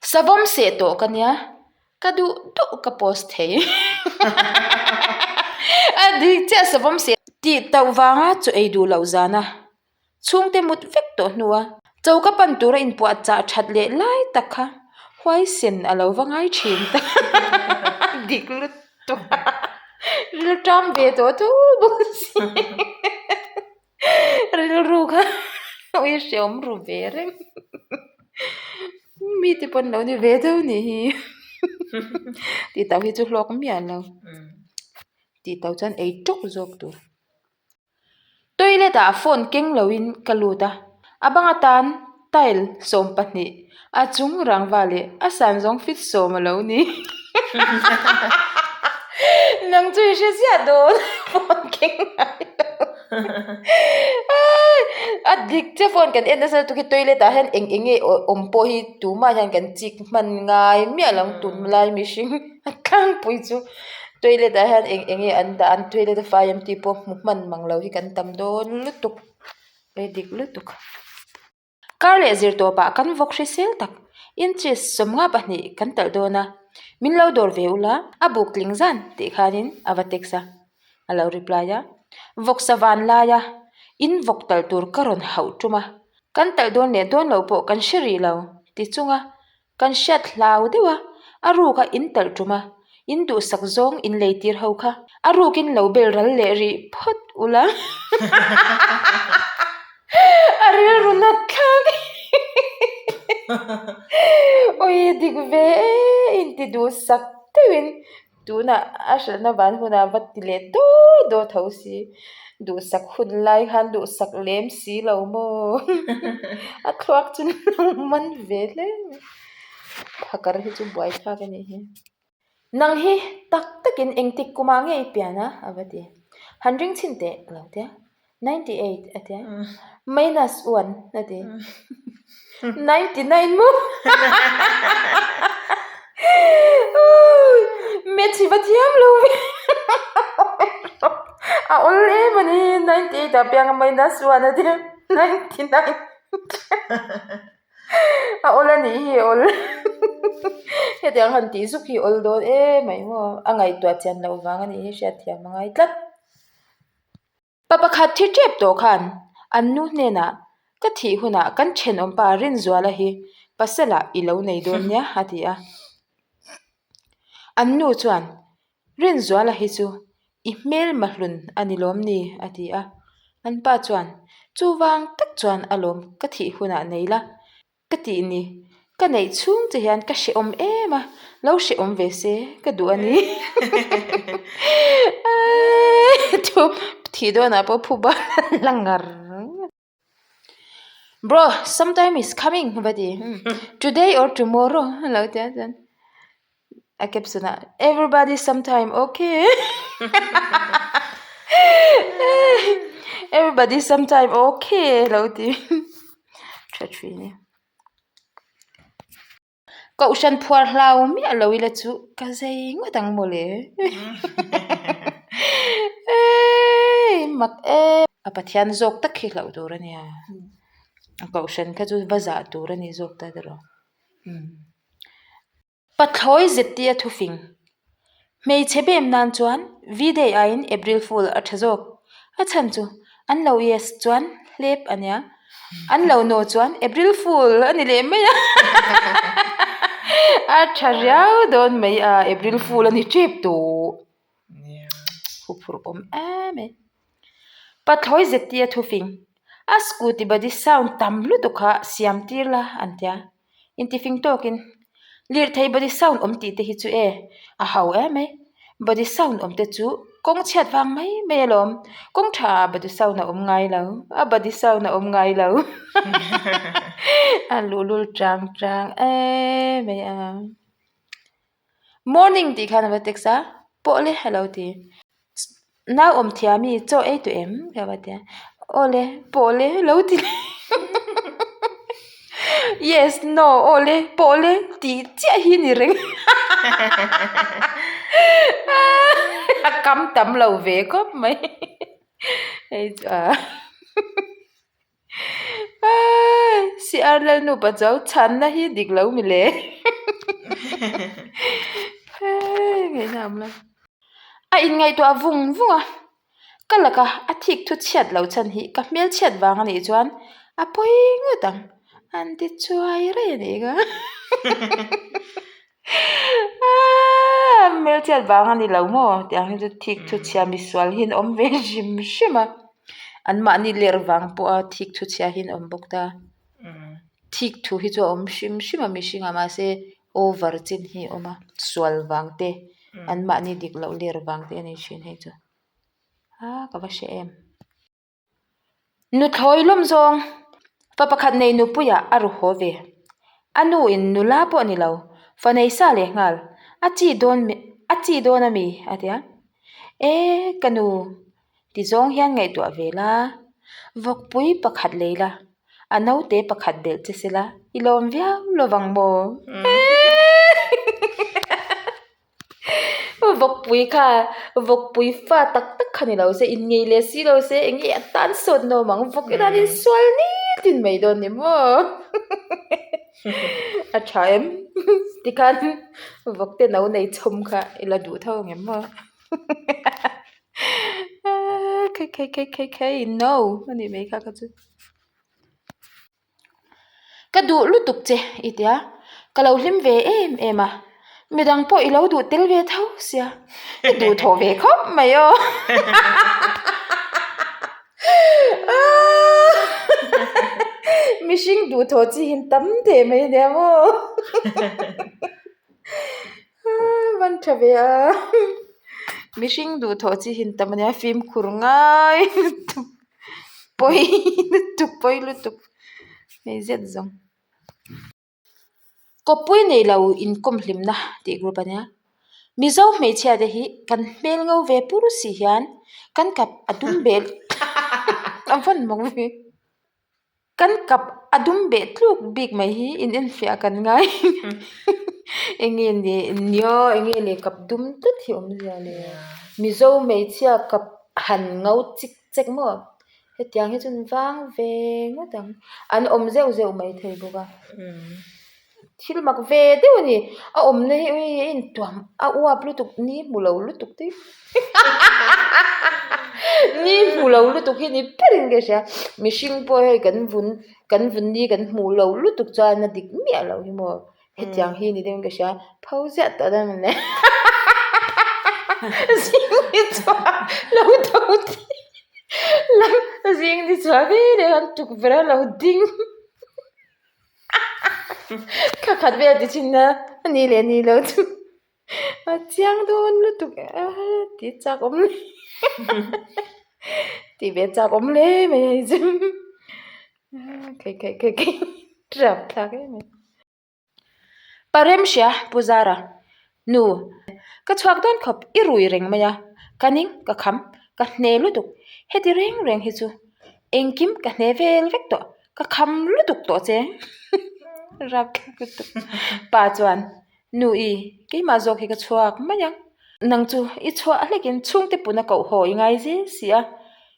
Savawm seh tawh ka nia, ka duh duh ka post thei. A dik chiah savawm seh tih tauh vanga chaw ei duh loh zana chhungte mut vek tawh hnua choka pan tura inpuah chah that leh lai tak kha huaisen a lo va ngai thin ta dik lutuk a rilṭam ve tawh tho bawk si. Rilru kha ui hreawm ru ve reng mi te pawn lo ni ve deuh nih hi tih tauh hi chu hlawk miah lo tih tauh chuan ei tawk zawk tur toilet ah phone keng lo in ka lut a a bang atan tile 12 a chung rangva leh a san zawng fit sawm a lo ni nang chu i hre ziah dawn phone keng ngai lo a dik chiah phone kan en nasa lutuk hi toilet ah hian eng eng nge awm pawh hi tumah hian kan chik hman ngai miah lo tunlai mihring a tlangpui chu toilet ah hian eng eng nge an dah an toilet a fai em tih pawh hmu hman mang lo hi kan tam dawn lutuk a dik lutuk. Kar leh zir tawpah kan vawk hrisel tak inches 52 kan talh dawn a, min lo dawr ve ula a buk tling zan tih khanin a va text a, a lo reply a, vawksa van laia in vawk talh tur ka rawn hauh tum a, kan talh dawn leh dawn loh pawh kan hre rih lo ti chunga Kan hriat hlau deuh a, a ruk a in talh tum a, in duhsak zawng in lei tir ho kha a rukin lo bel ral leh rih phawt ula a rilru nat thlak Ui dik ve e inti duhsak deuhin Tunah a hralhna van hunah va ti leh daw daw tho si. Duhsak hun lai khan duhsak lem si lo maw? A thluak chu lo man ve hle mai. Phakar hi chu buaithlak a nih hi. Nang hi tak takin engtik kumah nge i pian a? A va ti. Han ring chhin teh a lo ti a. 98 a ti a, minus 1 a ti, 99 maw? Maths hi va thiam lo ve a awl em a ni 98 ah piang a minus 1 a ti a, 99 a awl a nih hi a awl hetiang han tih zuk hi a awl dawn em mai maw a ngaihtuah chian loh vang a nih hi hriatthiam a ngai tlat. Pa pakhat thi tep tawh khan an nu hnenah ka thih hunah kan thenawmpa Rinzuala hi pasalah i lo nei dawn nia a ti a. An nu chuan Rinzuala hi chu i hmel mahlun a ni lawm ni a ti a. An pa chuan chuvang tak chuan alawm ka thih hunah nei la Ka tih ni, ka neih chhung che hian ka hrehawm em a, lo hrehawm ve se ka duh a ni. Thu thih dawnah pawh phu bal la ngar ngar. Bro, sometime is coming va ti, today or tomorrow a lo ti a chuan a caption ah everybody sometime okay everybody sometime okay a lo ti tha thin e. Kohhran phuar hlau miah lo ila chu ka zei ngawt ang mawle mak em. A Pathian zawk tak hi hlauh tur a nia a kohhran kha chu va zah tur a ni zawk ta erawh. Pathlawi zet tia thufing. Hmeichhe bem nan chuan V-day aiin April Fool a tha zawk. A chhan chu an lo yes chuan hlep a nia, an lo no chuan April Fool a ni leh mai a. A tha riau dawn mai a, April Fool a ni tep tawh. Huphurh awm em e. Pathlawi zet tia thufing. A scooty body sound tam lutuk kha siam tir la an tia. Intifing tawkin lirthei body sound awm tih te hi chu e a ho em mai body sound awm te chu kawng chhiat vang mai mai alawm kawng tha ah body sound a awm ngai lo a body sound a awm ngai lo a luhlul chang chang em mai a morning tih khan a va text a pawh le a lo ti. Nau awm thiam i chaw ei tawh em? Ka va ti a, aw le pawh le lo ti leh Yes, no, aw le pawh le tih chiah hi ni reng a kam tam lo ve khawp mai hei chu a CR Lalnu Pachuau chhanna hi dik lo mi le. Ngaihna awm lo. A inngaihtuah vung vung a, ka laka a thik thu chhiat lo chhan hi ka hmelchhiat vang a nih chuan a pawi ngawt ang an ti chuai rei a nih kha. Hmelchhiat vang a ni lo maw tiang hi chu thik thu chhia misual hi an awm ve hrim hrim a, anmahni ler vang pawha thik thu chhia hi an awm bawk ta. Thik thu hi chu a awm hrim hrim a mihring ah mahse over chin hi a awm a sual vang te anmahni dik loh ler vang te a ni thin hei chu ah ka va hre em. Nuthlawi lawm zawng fa pakhat nei nupuiah a ru haw ve. A nu in nula pawh a ni lo fa nei sa leh nghal a chi dawn a chi dawn a mi a ti a e ka nu. Ti zawng hian ngaihtuah ve la, vawkpui pakhat lei la, a naute pakhat belh che se la, i lawm viau lovang maw? Vawkpui kha, vawkpui fa tak tak kha ni lo se, in ngei leh si lo se, eng nge a tan sawt nawm ang, vawk edan in sual nitin mai dawn ni maw? A tha em? Tikhan vawkte no nei chhawm kha i la duh tho ang em maw? Khai khai khai khai khai no a nih mai kha kha chu ka duh lutuk che i tia ka lo hlim ve em em a midang pawh i lo duh tel ve tho sia i duh thawh ve khawp mai aw mihring duh thawh chi hi tam teh mai ania maw. Van tha ve a mihring duhthawh chi hi an tam ania fimkhur ngai lutuk pawi lutuk pawi lutuk hei zet zawng kawppui nei lo inkawm hlimna tih group ania mizo hmeichhia te hi kan hmel ngo ve pur si hian kan kap a dum bel a vawn mak ve. Kan kap a dum beh tluk bik mai hi in enfiah kan ngai enge ni nia enge le kap dum tlat hi awmzia le mizo hmeichhia kap han ngo chik chek maw hetiang hi chu an vang ve ngawt ang an awm zeuh zeuh mai thei bawk a. Thil mak ve deuh a ni a awmna hi a intuam a uap lutuk ni hmu lo lutuk te ni hmu lo lutuk hi ni berin ka hria mihring pawh hei kan vun kan vun ni kan hmuh lo lutuk chuan a dik miah loh hi maw hetiang hi ni deuhin ka hria pho ziah tawh dawn mawle zing ni chhuah lo tho zing ni chhuah veleh an tukverh a lo ding. Thla khat vel ti thin a a ni leh ni lo chu a chiang dawn lutuk a tih chak awm tih ve chak awm hle mai a hei chu khai khai khai khai rap thlak em mai. Paremhria Pu Zara nu ka chhuak dawn khawp i rui reng mai a ka ning ka kham ka hne lutuk heti reng reng hi chu engkim ka hne vel vek tawh. Ka kham lutuk tawh che rapthlak lutuk pa chuan nu i keimah zawk hi ka chhuak mai ang nang chu i chhuah hlekin chhungte puna koh haw i ngai zel si a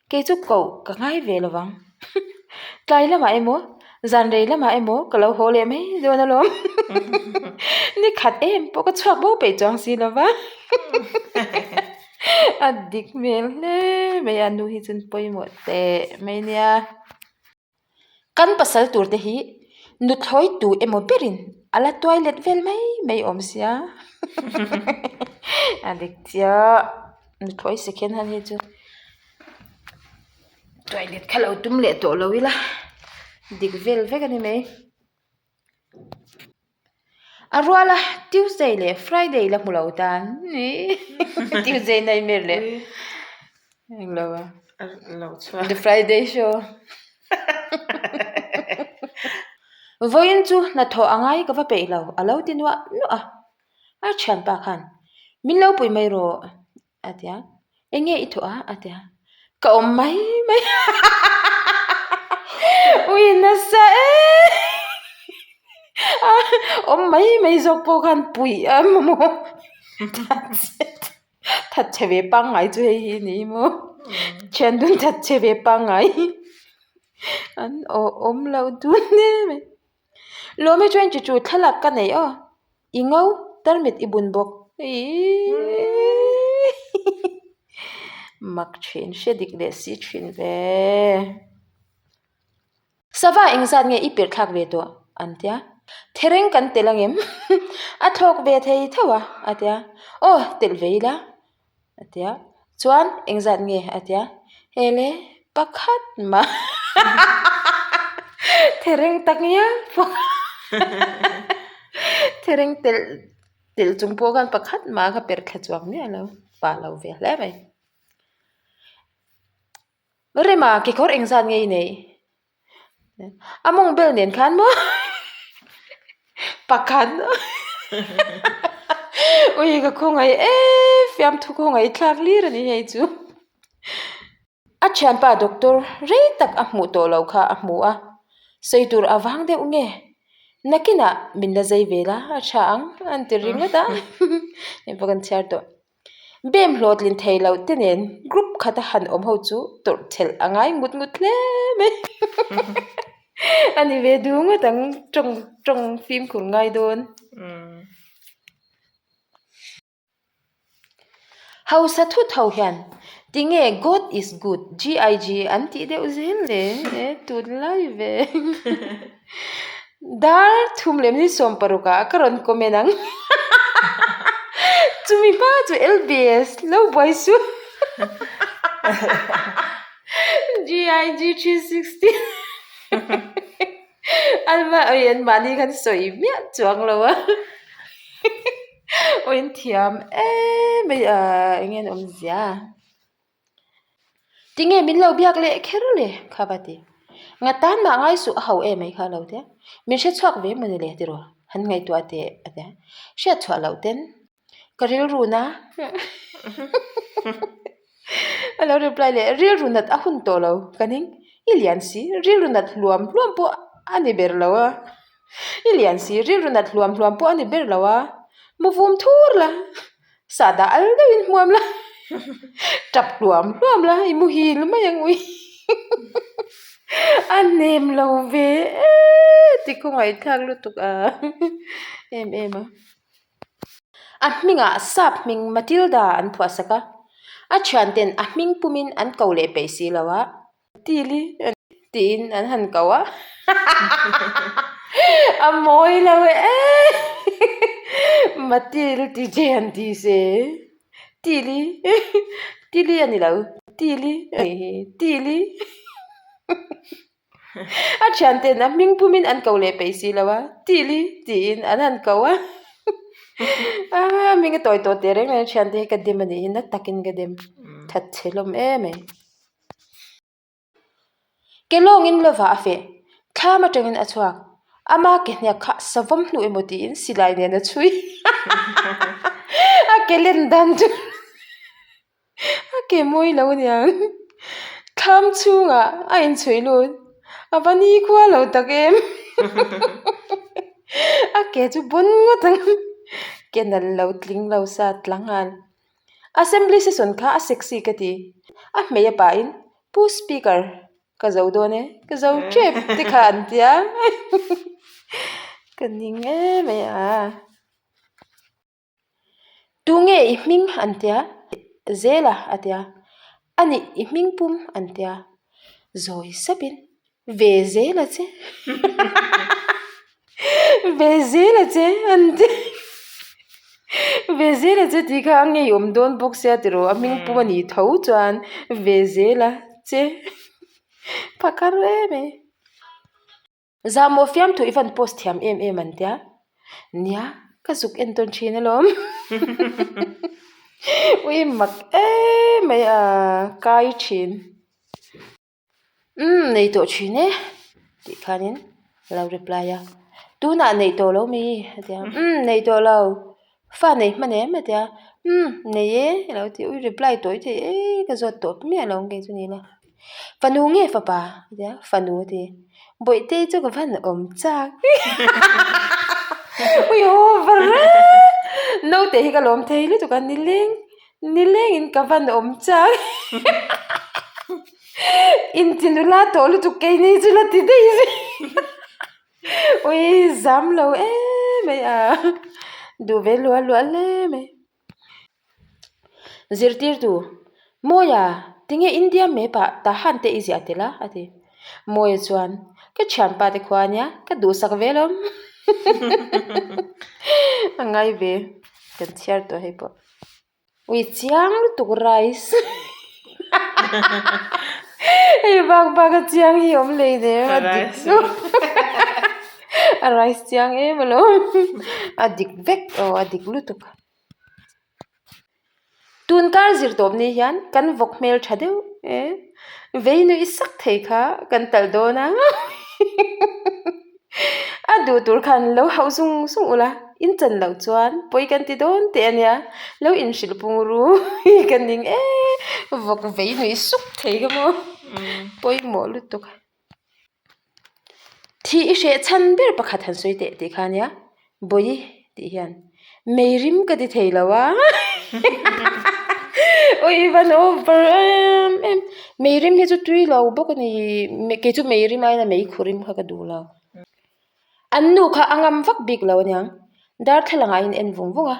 kei chu koh ka ngai ve lo vang tlai lamah emaw zan rei lamah emaw ka lo haw leh mai dawn alawm ni khat em pawh ka chhuak bo peih chuang si lo va a dik hmel hle mai a nu hi chuan pawimawh teh mai nia. Kan pasal tur te hi nuthlawi tu emaw berin a la tuai let vel mai mai awm sia a dik chiah nuthlawi second hand hi chu toilet kha lo tum leh tawh lo ila dik vel vek a ni mai. A ruala Tuesday leh Friday la hmu lo tan Tuesday nightmare leh englo a The Friday show Vawiin chu hnathawh a ngai ka va peih lo a lo ti nuah nuah a a thianpa khan min lo pui mai rawh. A ti a, Eng nge i thawh a? A ti a, Ka awm mai mai Ui nasa e Awm mai mai zawk pawh khan puih a maw That chhe ve pangngai chu hei hi ni maw Thian dun that chhe ve pangngai An awm loh dun em mai Lawmi 22 thlalak ka nei aw. I ngo, tarmit i bun bawk. Iiii. Mak thin, hre dik leh si thin ve. Sava engzat nge i perh thlak ve tawh? an tia. Thereng kan telh angem? A thlawk ve thei tho a, a tia. Aw, telh ve ila, a tia. Chuan engzat nge? a tia. Hele, pakhat mah. Thereng tak ngial pawh thereng telh telh chung pawh khan pakhat mah kha perh thla chuang miah lo, pa lo ve hle mai. Rema kekawr engzat nge i neih? A mawng bel nen khan maw pakhat ui ka khawngaih em fiamthu khawngaih thlak hlir a ni hei chu. A thianpa doctor rei tak a hmuh tawh loh kha a hmu a, sawi tur a vang deuh nge? Nakinah min la zai ve la a tha ang an ti ringawt a hei pawh kan chhiar tawh. Bem hlawhtlin thei loh te nen group khata han awm ho chu tawrh chhelh a ngai ngut ngut hle mai a ni ve duh ngawt ang tawng tawng fimkhur ngai dawn. Hausa thut ho hian tinge God is good GIG an tih deuh zel le e tunlai ve Dar thum leh ni 16 ah ka rawn comment ang chumi hma chu LBS lo buai suh GIG 360 an mahni khan sawi miah chuang lo a aw in thiam em mai a eng nge an awmzia. Tinge min lo biak leh kher le kha va ti. Nga tan mah ngai suh a ho em ai kha lo tia. Min hre chhuak ve maw ni le tiraw han ngaihtuah teh a tia. Hriat chhuah loh ten ka rilru na a lo reply leh rilru nat a hun tawh lo ka ning i lian si rilru nat hluam hluam pawh a ni ber lo a i lian si rilru nat hluam hluam pawh a ni ber lo a mu vum thur la. Sah dah al deuhin hmuam la, tap hluam hluam la, i muhil mai ang ui. A hnem lo ve e ti khawngaihthlak lutuk a em em a. A hmingah sap hming Matilda an phuah sak a, a thianten a hming pumin an ko leh peih si lo a. Tili tiin an han ko a a mawi lo e Matil ti che han ti se Tili Tili a ni lo Tili Tili a thianten a hming pumin an ko leh peih si lo a Tili tiin an han ko a a hming a tawi tawh teh reng reng a thiante hi ka dem a nih hi na takin ka dem that chhe hlawm em mai. Ke lawngin lova a feh, thlam atangin a chhuak. Ama ke hniak kha savawm hnu emaw tiin silai nen a chhui. A ke len dan chu a ke mawi lo aniang. Thlam chhungah a inchhuih lut, a va nikhua lo tak em. A ke chu bawn ngawt ang. Ke nal lo tling lo sa tla nghal. Assembly session kha a sexy ka ti. A hmei a pahin, Pu Speaker, ka zo dawn e, ka zo tep te kha an tia. Ka ning em mai a. Tunge i hming an tia? Zela a tia. Anih i hming pum an tia. Zawi sapin Ve zel a che Ve zel a che an ti Ve zel a che tih kha a ngeiawm dawn bawk sia tiraw a hming pum a nih tho chuan ve zel a che phakar em mai. Zahmawh fiamthu i van post thiam em em an tia nia ka zuk en tawn thin alawm ui mak em mai a kai thin. Umm nei tawh thin e tih khanin a lo reply a tunah neih tawh lo mi a ti a umm nei tawh lo fa nei hman em a ti a umm nei e a lo ti ui reply tawi thei e ka zawt tawp miah lo ang kei chu ni ila fanu nge fapa a ti a fanu a ti bawihte chu ka van awm chak ui haw va reng naute hi ka lawm thei lutuk a nileng Nilengin ka van awm chang inti nula tawh lutuk keini chu la ti daih zui ui zam lo em mai a. Duh ve luah luah hle mai. Zirtirtu, Mawia, tinge India map ah Tahan te i ziah tel a? a ti. Mawia chuan, Ka thianpa te khua ania, ka duhsak ve alawm. A ngai ve, kan chhiar tawh hei pawh. Ui chiang lutuk rice hei bak bak a chiang hi awm lei nen a dik a rice chiang em alawm a dik vek aw a dik lutuk tun kar zir tawp ni hian kan vawk hmel tha deuh e vei nuih sak thei kha kan talh dawn a A duh tur khan lo hauh zung zung ula, in chan loh chuan pawi kan ti dawn teh a nia, lo inhrilh pung ru hi ka ning e, vawk vei nuih suk thei ka maw, pawimawh lutuk. Thih i hreh chhan ber pakhat han sawi teh tih kha nia, Bawi tih hian mei rim ka ti thei lo a ui van over em em mei rim hi chu tui lo bawk a ni kei chu mei rim aiin a mei khu rim kha ka duh lo an nu kha a ngam vak bik lo aniang darthlalang ah a in en vung vung a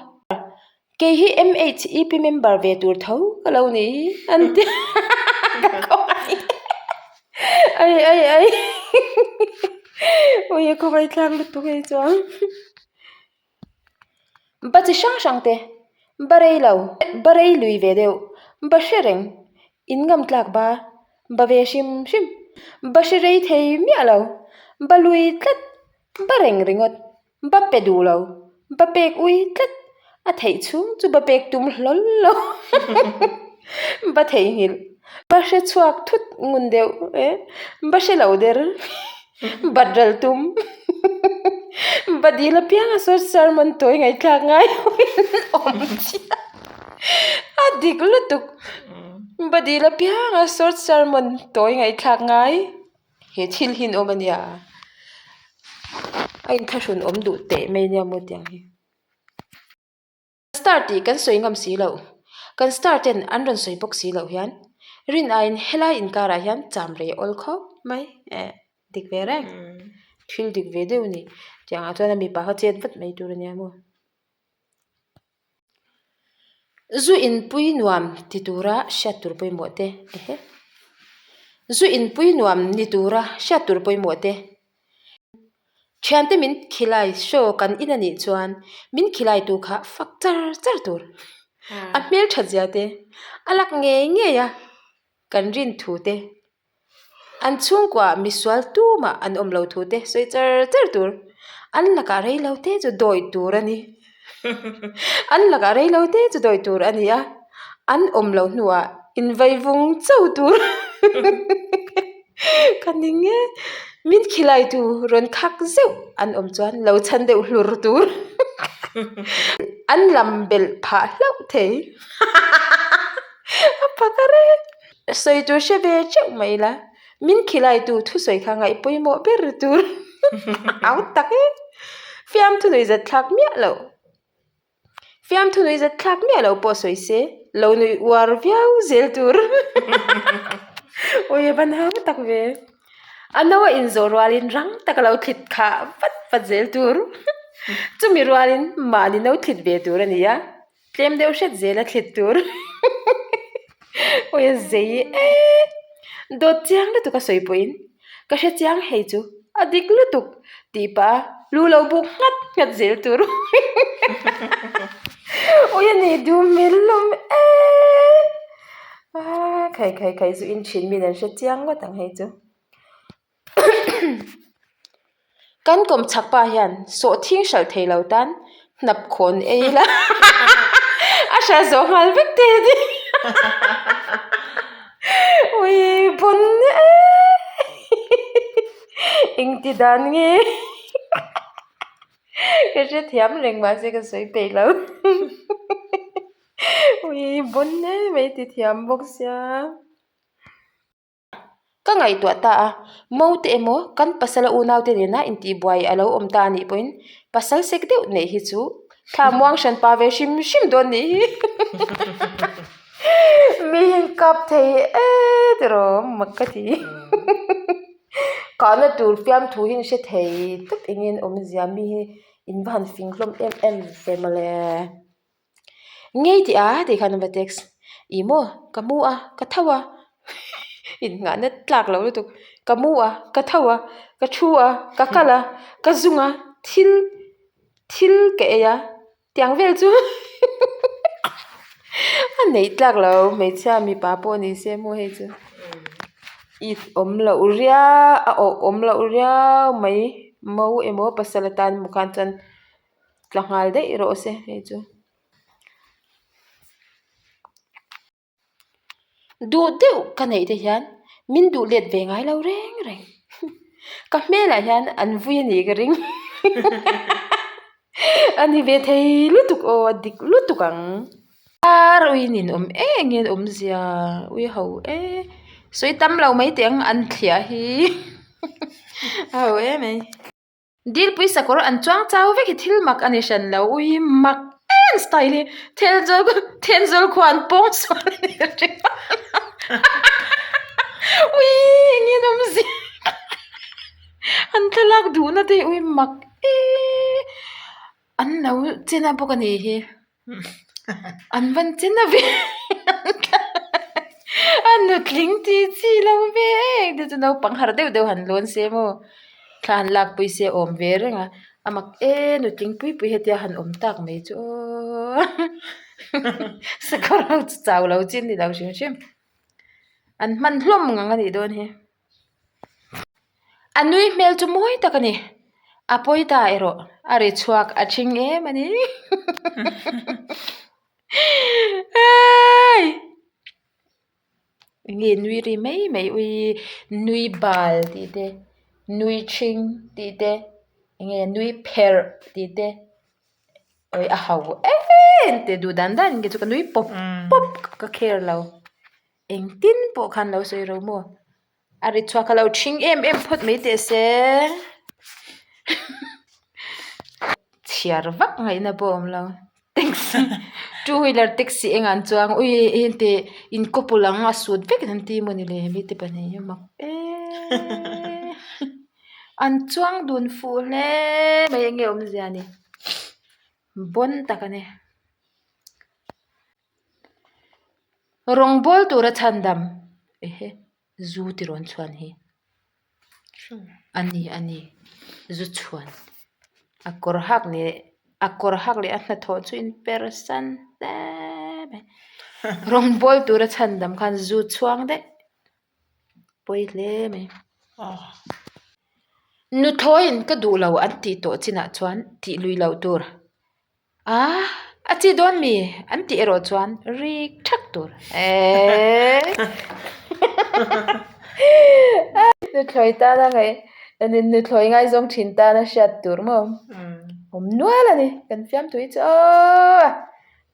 kei hi M_H_E_P member ve tur tho ka lo ni an ti ka khawngaih ai ai ai ui a khawngaih thlak lutuk hei chuan ba chi hrang hrang te ba rei lo ba rei lui ve deuh ba hre reng in ngam tlak ba ba ve hrim hrim ba hre rei thei miah lo ba lui tlat ba reng ringawt. Ba pe duh lo, ba pek ui tlat, a theih chhung chu ba pek tum hlawl lo, ba theihnghilh, ba hre chhuak thut ngun deuh e, ba hre lo der, bat ral tum, ba dil apianga saw sermon tawi ngaihthlak ngai awm chiah, a dik lutuk, ba dil apianga short sermon tawi ngaihthlak ngai. He thil hi an awm a nia a inthlahrun awm duh teh mai nia maw tiang hi. Star tih kan sawi ngam si loh kan star ten an rawn sawi bawk si loh hian rin aiin helai inkarah hian cham rei awl khawp mai eh dik ve reng thil dik ve deuh a ni tiangah chuan a mipa kha chet vat mai tur a nia maw. Zu inpui nuam ti tura hriat tur pawimawh te ehe zu inpui nuam ni tura hriat tur pawimawh te thiante min khilai show kan in anih chuan min khilai tu kha fak char char tur a hmelthat zia te a lak ngei ngei a kan rin thu te. An chhungkuah misual tumah an awm lo thu te sawi char char tur. An lakah rei lo te chu dawi tur a ni. An lakah rei lo te chu dawi tur a ni a, an awm lo hnuah invai vung cho tur. Ka ning e. Min khilai tu rawn khak zeuh an awm chuan lo chhan deuh hlur tur. An lam belh phah hlauh thei. A phak a reng. Sawi tur hre ve teuh mai ila, min khilaitu thusawi kha ngaih pawimawh ber tur au tak e. Fiamthu nui zat thlak miah loh, fiamthu nui zat thlak miah loh pawh sawi se, lo nui uar viau zel tur ui a ban hau tak ve. A no a inzawh rualin rang taka lo thlit khah vat vat zel tur chumi rualin mahni no thlit ve tur a ni a. Tlem deuh hret zel a thlit tur awi a zei e dawt chiang lutuk a sawi pawhin ka hre chiang hei chu a dik lutuk tih pah a lu lo buk nghat nghat zel tur awi a ni duh hmel hlawm e khai khai khai zu in thin min an hre chiang ngawt ang hei chu. Kan kawm chhak pa hian sawhthing hralh thei lo tan hnap khawn ei ila a hralh zawh nghal vek te a ni ui pawn engti dan nge ka hrethiam reng mahse ka sawi peih lo ui pawn emai ti thiam bawk sia. Ka ngaihtuah ta a, Mo te emaw kan pasala unaute nena intihbuai a lo awm ta anih pawhin pasal sek deuh neih hi chu thla muang hran pa ve hrim hrim dawn nih hi mi hi kap thei e tiraw mak ka ti kahna tur fiamthu hi an hre thei tlat engin awmzia mi hi. In va han fing hlawm em em ve mawle. Ngei tih a tih khan an va text ih maw ka mu a ka tho a innghahna tlak loh lutuk ka mu a ka tho a ka thu a ka kal a ka zung a thil thil ka ei a tiang vel chu a neih tlak lo hmeichhia mipa pawh ni se maw hei chu it awm loh riau a awh awm loh riau mai mo emaw pasal atan emaw khan chuan. Tla nghal daih rawh se hei chu. Duh deuh ka neih te hian min duh let ve ngai lo reng reng. Ka hmelah hian an vui a nih ka ring. A ni ve thei lutuk aw a dik lutuk ang. Ar uiin in awm eng nge an awmzia ui ho e sawi tam lo mai teh ang an thliah hi a ho em mai. Dilpui sakawr an chuang chau vek hi thil mak a ni hran lo ui mak em style hi Thenzawl Thenzawl khua an pawng sual a ni ringawt ui eng nge an awmzia an thlalak duhna te hi ui mak em an lo chen a bawk a nih hi. An van chen a ve a nutling tih chi lo ve em te chu naupang harh deuh deuh han lawn se maw thla han lak pui se awm ve reng a a mak e nutling pui pui hetia han awm tak mai chu aw sakawr ho chu chau lo chi an ni lo hrim hrim an hman hlawm ngang a nih dawn hi. A nui hmel chu mawi tak a ni. A pawi ta erawh a ri chhuak a thing em a ni. Enge nui ri mai mai ui nui bal tih te nui thing tih te enge nui pherh tih te awi a ho em tih duh dan dan hi chu ka nui pawp pawp ka care lo. Engtin pawh khan lo sawi ro maw? A ri chhuak a lo thing em em phawt mai teh se. Chhiar vak ngaihna pawh a awm lo. Taxi two wheeler taxi engah an chuang ui heng te in couple ang a sut vek an ti mawni le mite pahnih hi mak eeee. An chuang dun fuh hle mai enge awmzia ni. Bawn tak a ni. Rawngbawl tura chhandam ehe zu ti rawn chhuan hi a ni a ni zu chhuan a kawr hak leh a kawr hak leh a hnathawh chu in per san hle mai rawngbawl tura chhandam khan zu chhuang daih pawi hle mai nuthlawiin ka duh lo an tih tawh chinah chuan tih lui loh tur. A, a chi dawn mi? An tih erawh chuan rik thak tur. Eeii. Nuthlawi tana ngaih, nuthlawi ngaizawng thin tana hriat tur maw? Awm nual a ni, kan fiamthu hi chu aww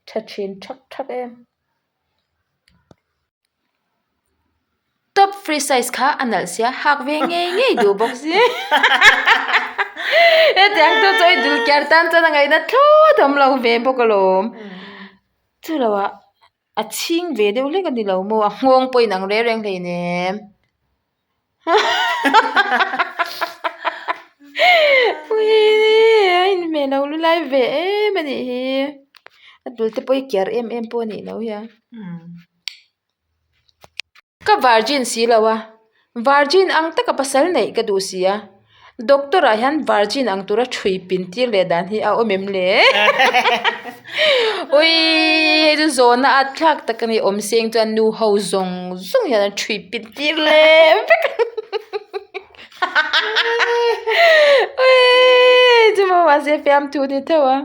tha thin thak thak em. Top free size kha a nalh sia hak ve ngei ngei duh bawk si hetiang chu chawi dul kiar tan chuan a ngaihna thlawt awm lo ve bawk alawm chu lo ah a chhing ve deuh hlek a ni lo maw a nghawng pawh inang reng reng hleinem. A inhmeh lo lu lai ve em a nih hi a dul te pawh hi kiar em em pawh a nih loh hi a. Ka virgin si lo a, virgin ang taka pasal neih ka duh si a, doctor ah hian virgin ang tura thui pin tir leh dan hi a awm em le? Uiii hei chu zawhna at thlak tak a ni awm seng chuan nu ho zawng zawng hian an thui pin tir leh vek uiii chuma mahse fiamthu ni theuh a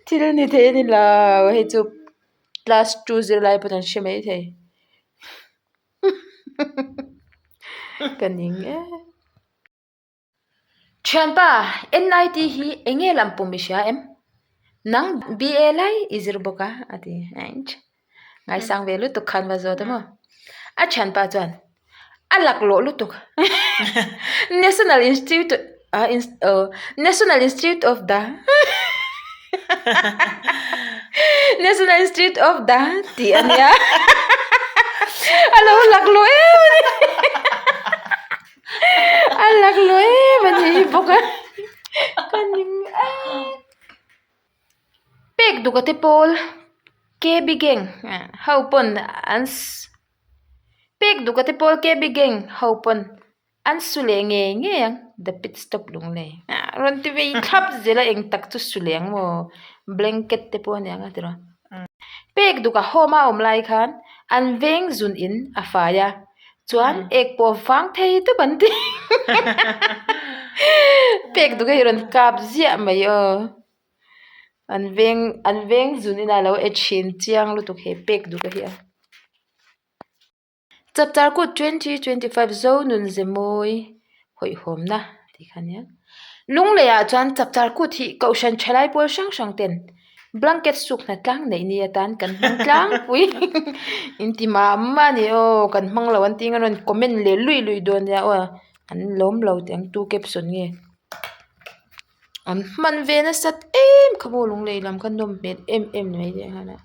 thil ni thei a ni lo hei chu. Class two zirlai pawh an hre mai thei ka ning e. Thianpa NIT hi eng nge lam pum i hria em? Nang BA lai i zir bawk a a ti ngaisang ve lutuk khan va zawt a maw? A thianpa chuan A laklawh lutuk National Institute ah aw National Institute of the National Institute of the tih a nia a lo laklawh em a ni a laklawh em a ni hi bawk a. Ka ning ee. Pek duka te pawl KB gang ho pawn an pek duka te pawl KB gang ho pawn an su leh ngei ngei ang the pit stop lunglei rawn ti vei thlap zel a eng tak chu su leh ang maw blanket te pawh a ni ang a tiraw pek duka home a awm lai khan an veng zun in a fai a chuan ek pawh vang thei tawp an ti pek duka hi rawn kap ziah mai aw. An veng an veng zun inah lo e thin chiang lutuk he pek duh ka hi a. Chapchar kut 2025 Zo nun ze mawi hawihhawmna tih kha ania. Lunglei ah chuan chapchar kut hi kohhran thalai pawl hrang hrang ten blanket suk hna tlang neih ni atan kan hmang tlangpui in ti mah mah a ni aw kan hmang lo an tih ang a rawn comment leh luih luih dawn nia aw an lawm lo tih ang tu caption nge. An hman ve nasat em kha maw lunglei lam kha nawm hmel em em mai leh nghal a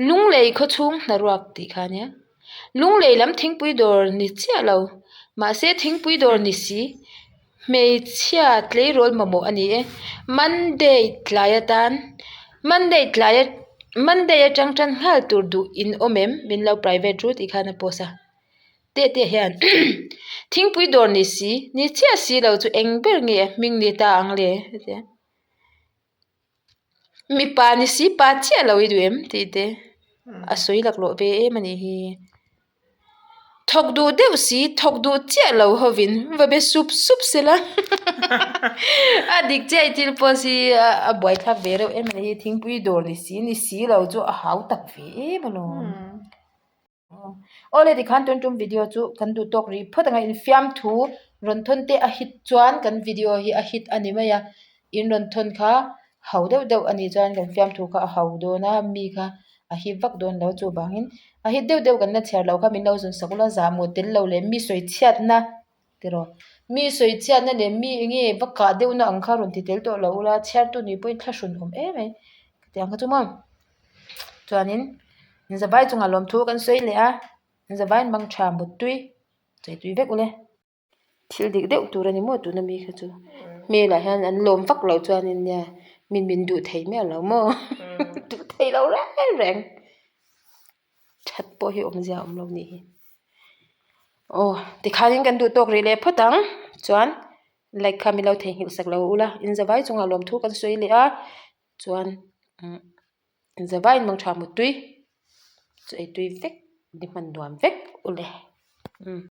lunglei khaw chhung hnaruak tih kha ania lunglei lam thingpui dawr ni chiah lo mahse thingpui dawr ni si hmeichhia tleirawl mamawh a ni e monday tlai atan monday tlai monday atang tan nghal tur duh in awm em min lo private ru tih khan a post a. Teh teh hian thingpui dawr ni si ni chiah si lo chu eng ber nge a hming ni ta ang le hetiang mipa ni si pa chiah lo i duh em tih te a sawi laklawh ve em a nih hi thawk duh deuh si thawk duh chiah lo hovin va be sup sup sela a dik chiah i thil pawh hi a buaithlak ve reuh em a nih hi thingpui dawr ni si ni si lo chu a hau tak ve em alawm. Awle tikhan tun tum video chu kan duh tawk rih phawt ang a infiam thu rawn thawn te a hit chuan kan video hi a hit a ni mai a in rawn thawn kha ho deuh deuh a nih chuan kan fiam thu kha a ho dawn a mi kha a hit vak dawn lo chuvangin a hit deuh deuh kan la chhiar loh kha min lo zawn sak ula zahmawh tel lo leh mi sawi chhiatna tiraw mi sawi chhiatna leh mi eng nge va kah deuhna ang kha rawn ti tel tawh lo ula chhiartu nih pawhin thlahrun awm em mai tiang kha chu maw chuanin zavai chungah lawmthu kan sawi leh a zavaiin mang tha muttui chaitui vek ule thil dik deuh tur a ni maw tuna mi kha chu hmelah hian an lawm vak loh chuanin nia min min duh thei miah lo maw duh thei lo reng reng that pawh hi awmzia a awm lo nih hi aw tikhanin kan duh tawk rih leh phawt ang chuan like kha min lo theihnghilh sak lo ula in zavai chungah lawmthu kan sawi leh a chuan umm zavaiin mang tha muttui chu ei tui vek ni hman nuam vek ule.